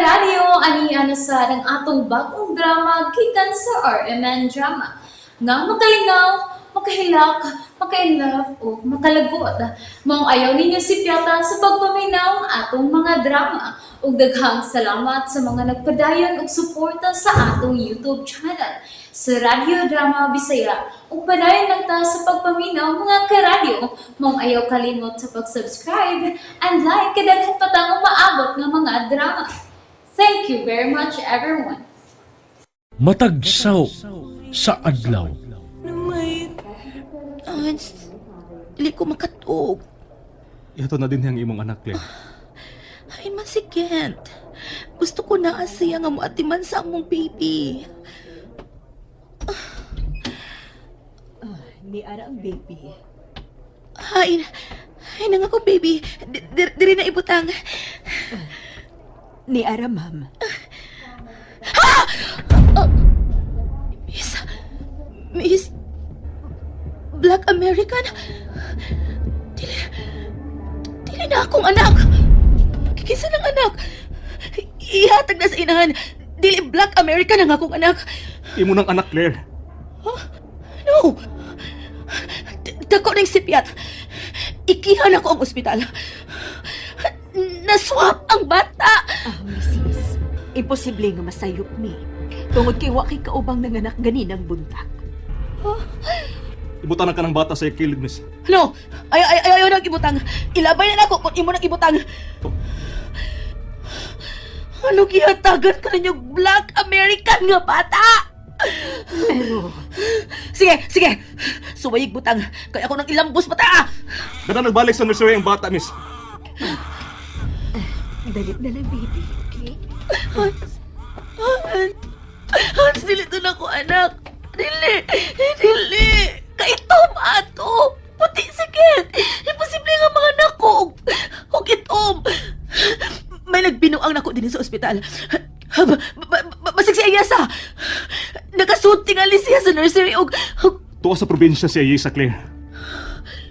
Karadyo, ani na sad ang atong bagong drama gikan sa RMN Drama nga makalingaw, makahilak, maka-inlove o makalagot. Maong ayaw ninyo sipyata sa pagpaminaw ang atong mga drama. Ug daghang salamat sa mga nagpadayon og suporta sa atong YouTube channel sa Radyo Drama Bisaya. Ug padayon lang ta sa pagpaminaw, mga karadyo. Maong ayaw kalimot sa pag-subscribe and like kay daghan pa tang umaabot nga mga drama. Thank you very much, everyone. Matag saw sa adlaw. Hans, dili ko makatuog. Ihatod na din ang imong anak, Claire. Ay man si Kent. Gusto ko na siya nga moatiman sa among baby. Ni ara ang baby. Ay, ay nang ako baby. Diri na ibutang. Ni ara, ma'am. Miss, Miss Black American. Dili, dili na akong anak. Kinsa nang anak? Ihatag na sa inahan. Dili Black American ang akong anak. Imo nang anak, Claire. No! Dako ng sipyat. Ikihan ako ang ospital. Naswap ang bata! Ah, misis. Imposible nga masayop ni. Tungod kay wa kay kaubang nanganak ganinang buntag. Ibutan na ka ng bata sa kilid, miss. No! Ay, ay, ay, ayaw nang ibutang. Ilabay na nako kung imo nang ibutang. Ano gihatagan ka ninyo Black American nga bata? Pero, Sige, sige. Suwayig butang. Kaya ako nang ilambos bata. Dada nagbalik sa nursery ang bata, miss. Dali na lang, baby, okay? Hans, Hans, Hans, dili to na ko, anak. Dili, dili. Kaitom ato. Puti sakit. Imposible nga mga anak ko. Og itom. May nagbinuang nako din sa ospital. Basig si Ayasa. Nakasulti nga siya sa nursery og Tuwa sa probinsya si Ayesa, Claire.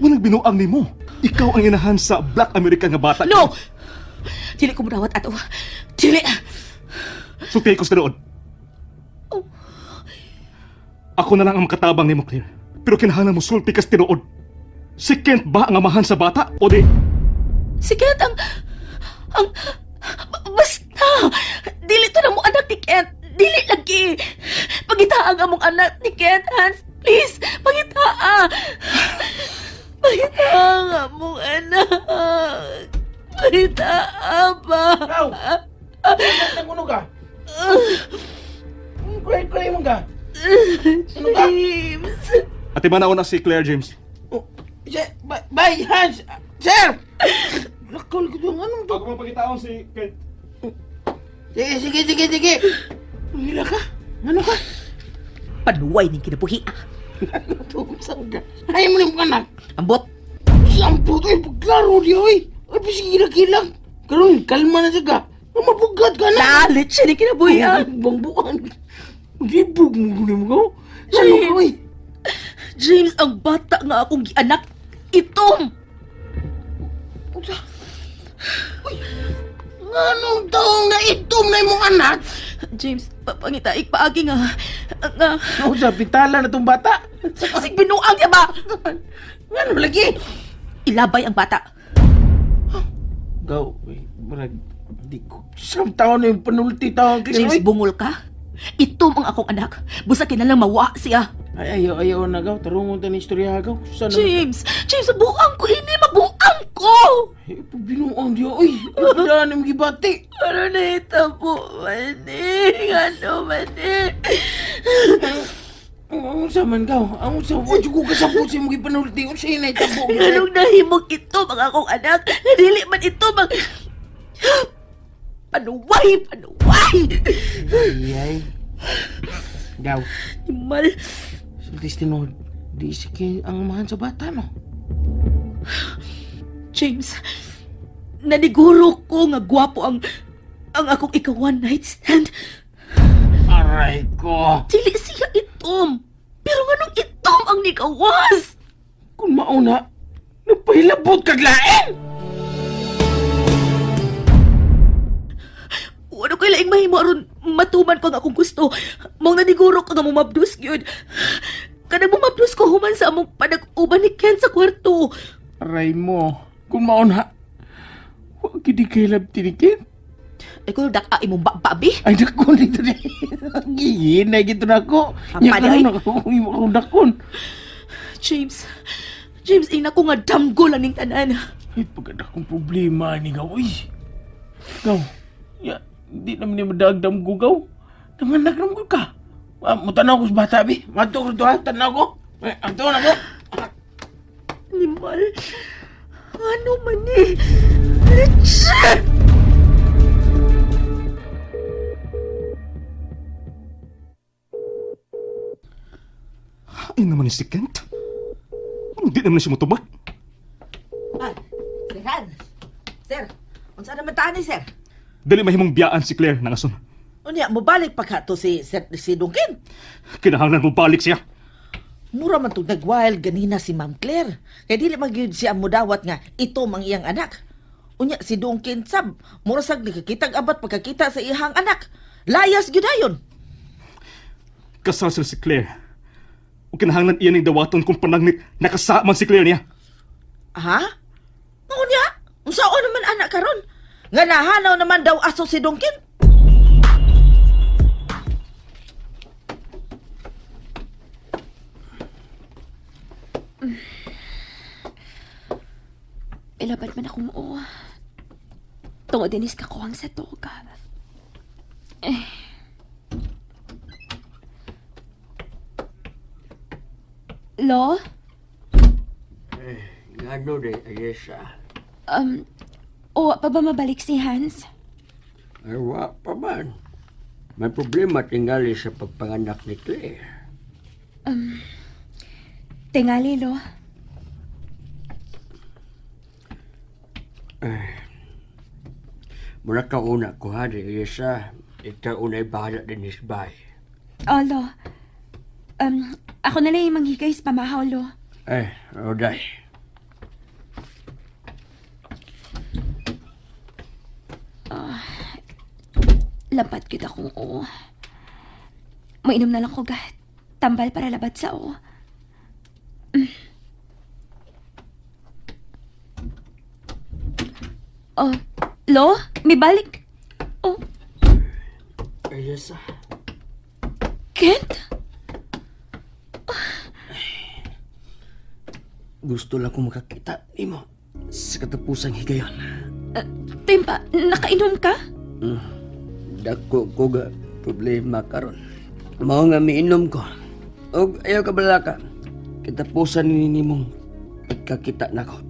Walang binuang nimo. Ikaw ang inahan sa Black American nga bata. No! Dili ko mudawat ato. Dili. Sulti ko sa tinuod. Oh. Ako na lang ang makatabang nimo, Claire. Pero kinahanglan mo sulti kas tinuod. Si Kent ba ang amahan sa bata o di? Si Kent ang basta! Dili to na mo anak ni Kent. Dili lagi. Pangitaa ang among anak ni Kent, Hans. Please, pangitaa. Pangitaa ang among anak. Pangitaa ba? Ikaw! Ano ka? Cry-cry mo ka? Ano ka? James. Ate manaon na si Claire, James. Oh, sir, bye, Hans! Sir! Lakol ko itong anong to? Ako mo pagitaon si Kent. Sige, sige, sige, sige! Hila ka? Ano ka? Panuway ning kinabuhi. Ano to? Saan ka? Ayaw mo na yung anak! Ambot. Saan po ito? Ay, pagklaro di, oy! Ay, pasig-gilang! Karoon, kalma na siya ka! Mabugat ka na! Lalit siya ning kinabuhi. Ah. Bangbukan! Gibog mo gulo mo ko? Ano ka, oy? James, ang bata nga akong gianak. Itom. Anong taong na itom na imong anak? James, pangitaik paagi nga. Nga, Ako sa pitala na itong bata. sig binuang niya ba? Ano lagi? Ilabay ang bata. Gaw, eh, murag, di ko. Isang taon na yung panulti taon. James, bungol ka? Itom ang akong anak. Busa kinalang mawa siya. Ay, ayaw, ayaw na gaw. Tarungon ta ni istorya gaw. Sana. James, James, mabuang ko ini, mabuang ko! Eh, binuang diyo, oy. Ay, padaan na gibati. Ano na itabo, maning? Ano, maning? Ang sa man gaw. Ang sa, wadyo ko kasabot sa imong gipanulti. Unsa yun ay tabo. Anong nahimog ito, mga akong anak? Dili man ito, mga. Panuway, panuway! Ay, ay. Gaw, Mal, sultis tinuod. Di sige ang amahan sa bata, no? James, naniguro ko nga gwapo ang akong ika one night stand. Aray ko. Dili siya itom. Pero nganong itom ang nikawas? Kung mauna, nagpahilabot kag lain! Wala ko'y laing mahimo aron matuman ko ang akong gusto. Mao naniguro ka nga mumabdos gyud. Kanang mumabdos ko human sa among panag-uban ni Ken sa kwarto. Aray mo. Kung maon ha. Wa gid kay labti ni Kent. Ay kuno dak-a imong babi. Ay, dakon dito ni. Gihinay gito na ako. Nya Ang panay. karon ako kung imo akong dakon. James. James, ina ko nga damgo lang ning tanan. Ay, pagkada kong problema ni gaw, uy. Gaw, ya, di naman ni madagdam ko, gaw. Nanganak naman ko ka. Ah, mutanaw ko sa bata, bi. Mato ko to, ha? Tanaw ko. Eh, ato na ko. Animal. Ano man ni? Richard! Ay naman ni si Kent. Hindi naman siya mutubag. Ah, Sir Han. Sir, unsa naman taan ni sir? Dili mahimong biyaan si Claire nangason. Unya, mobalik pa ka to si Sir, si Duncan. Kinahanglan mo balik siya. Mura man tong nagwild ganina si Ma'am Claire. Kay dili man gyud siya mudawat nga ito mang iyang anak. Unya si Duncan sab, mura sag nakakitag abat pagkakita sa iyang anak. Layas gyud ayon. Kasal sila si Claire. O kinahanglan iyan ning dawaton kung panagnit nakasaman si Claire niya. Ha? Unya, unsaon naman anak karon? Nga nahanaw naman daw aso si Duncan. Ilabad man akong oo. Tungod dinis kakuhang sa toga. Eh. Lo? Ngano de Ayesha? O, pa ba mabalik si Hans? Ay, wa pa man. May problema tingali sa pagpanganak ni Claire. Tingali, Lo. Mura ka una ko ha, de Ayesha. Ikaw una'y bahala din his bay. Oh, Lo. Ako na lang yung manghigay sa pamahaw, Lo. Ay, oday. Lampat kita kung oo. Mainom na lang ko gat. Tambal para labat sa oo. Oh, Lo? May balik. Oh, Ayesha. Kent? Gusto lang kong makakita nimo sa katapusang higayon. Timpa, nakainom ka? Dako ko ga problema karon. Mao nga miinom ko. Og ayaw ka balaka. Katapusan ni nimong pagkakita nako.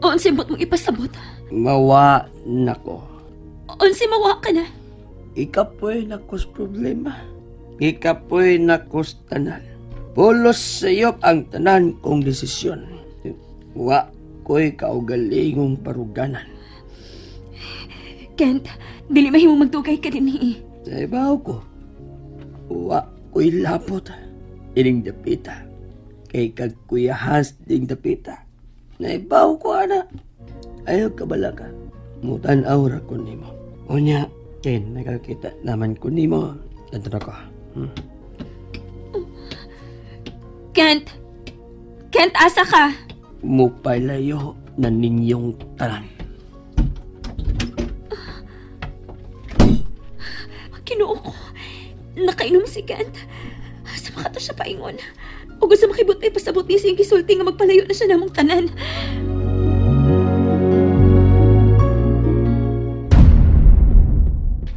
Unsi bot mong ipasabot. Mawa nako. Unsi mawa ka na. Ikapoy nakos problema. Ikapoy nakos tanan. Pulos sayop ang tanan kong desisyon. Wa ko'y kaugalingong paruganan. Kent, dili mahimong magdugay ka din eh. Sa ibaw ko, wa ko'y lapot. Ining dapita. Kay kag Kuya Hans ding dapita. Naibaw ko ana. Ayaw ka bala ka. Mutan aura ko nimo. Unya, ken nakakita naman ko nimo. Tanto na ko. Kent! Kent, asa ka? Mupalayo na ninyong tanan. Kinuo ko. Nakainom si Kent. Sa makato siya paingon. O gusto makibot may pasabot niya siyang gisulti nga magpalayo na siya namong tanan.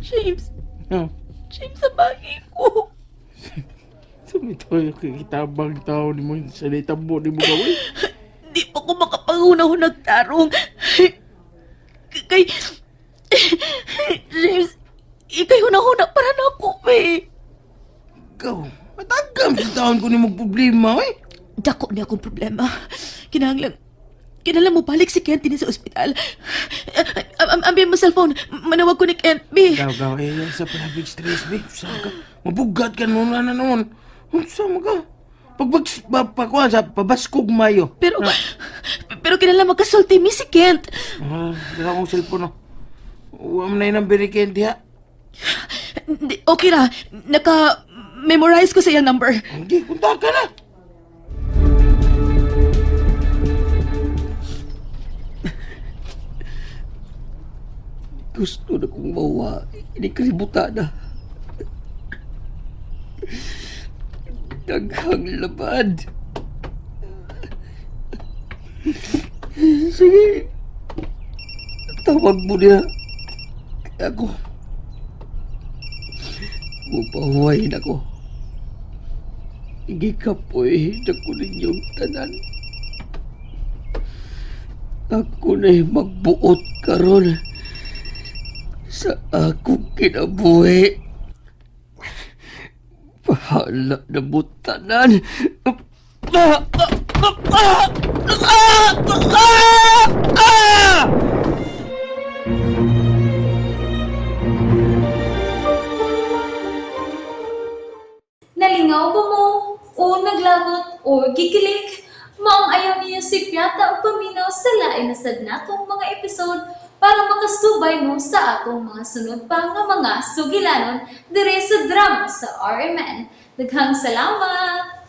James, No. James, sa bagay ko. Sumito yung kitabang tao ni mo sa litabo ni mo gaw, uy. Di pa ko makapanguna-hunag tarong. Kay... James, ikay hunahuna para na ako, eh. Gaw, matagam sa taon ko ni mo problema, uy. Dako niya akong problema. Kinahanglan, kinahanglan mo balik si Kent din sa ospital. Ambi mo cellphone. Manawag ko ni Kent, B. Gaw, gaw, eh, sa palabig stress, bi. Saan ka? Mabugat ka noon, na noon. Unsa mo ka? Pagbags, pa, pa, kuha, sa pabaskog mayo. Pero, pero kinahanglan magkasulti mi si Kent. Ah, dala akong cellphone, oh. Uwa mo na yun ang birikin, diha. Okay ra, naka-memorize ko sa iyang number. Hindi, punta ka na. Gusto na kong mawa. Ini kalibutan na. Daghang labad. Sige. Tawag mo niya. Ako. Mupahuwayin ako. Gikapoy na ko ninyong tanan. Ako na'y magbuot karon sa akong kinabuhi. Bahala na mo tanan. Nalingaw ba mo? O naglagot o gikilig? Maong ayaw niyo si Piata o paminaw sa lain na sad natong mga episode para makasubay mo sa atong mga sunod pa nga mga sugilanon dire sa drama sa RMN. Daghang salamat!